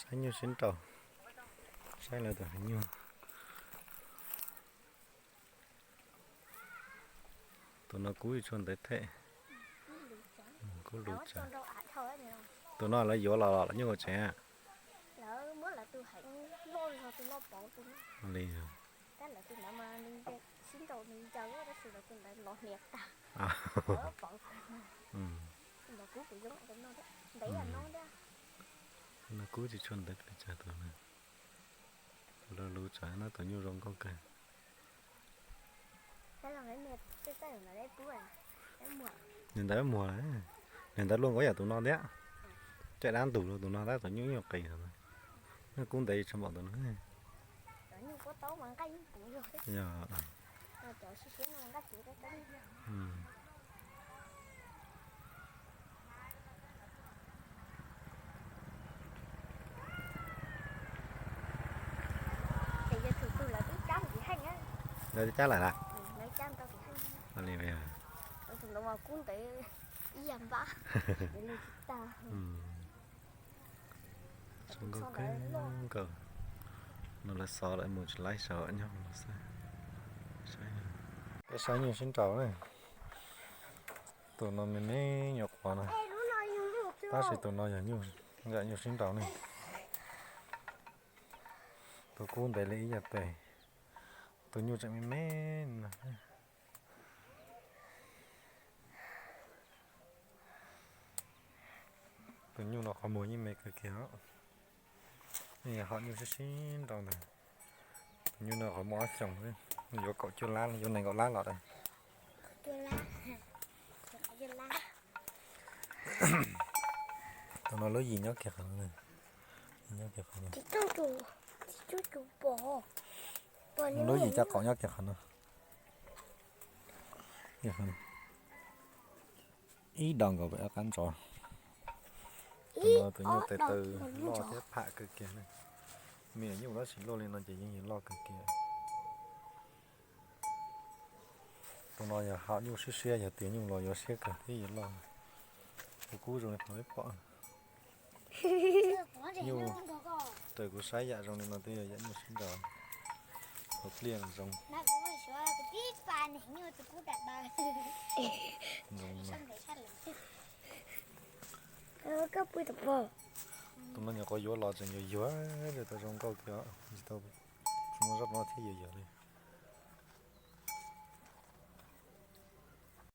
Hav nyuj sib nraus, saib lawv tus hav nyuj. Tus no kub tsis tshua ntev thiab. Kub lus tsawv. Tus no lawv yuav los los nyuj ua tsev. Li. No kub tsis tshua ntev li cas tus no. Tus lus tsawv no tus nyuj zoo nkauj kawg. Niag ntawd muag, niag ntawd luaj nkaus yam tus no thiab. Caij dab ntug rau tus no tab tus nyuj nyuj qis. Nyuj kub ntev tshaj npaum tus no. Yog. Lawv twb cab lawm las? Li, zoo nkauj kawg nkaus. No lawv xov lawv mus tsis laib saum nyob no xwb. Peb saib nyuj sib nraus na. Tus no me me nyuam qhuav no, tab sis tus no yog nyuj, yam nyuj sib nraus ne. Tus kub ntev li ib yam tes, tus nyuj tseem me me no. Tus nyuj no qhov muag yeej me kawg kiag os. Hom nyuj sib sib nraus ntag. Tus nyuj no qhov muag ob xyoos, yuav kaum cuaj lab, yuav nees nkaum lab los. Tus no lub yim nyob kiag qhov no, nyob kiag qhov no. Lub yim caj qaum nyob kiag qhov no. Ib do nkaus pem qab ntsos. Tus no tus nyuj tes taw loj thiab pham kawg kiag ne. Me nyuj tab sis luaj li no ces yeej yog loj kawg kiag. Tus no yog hom nyuj siab siab, yog tiav nyuj los yuav siab kawg thiab yuav loj. Tus kub zoo li qhov peb pom. Nyuj, raws kuv saib yam zoo li no twb yog yam nyuj sib nraus. Hauv pliaj zoo. Tus no nyuam qhuav yuav los tseem yuag yuag li, tau zoo nkauj kiag, tsis tau, tsis muaj zaj no thiab yuag yuag li.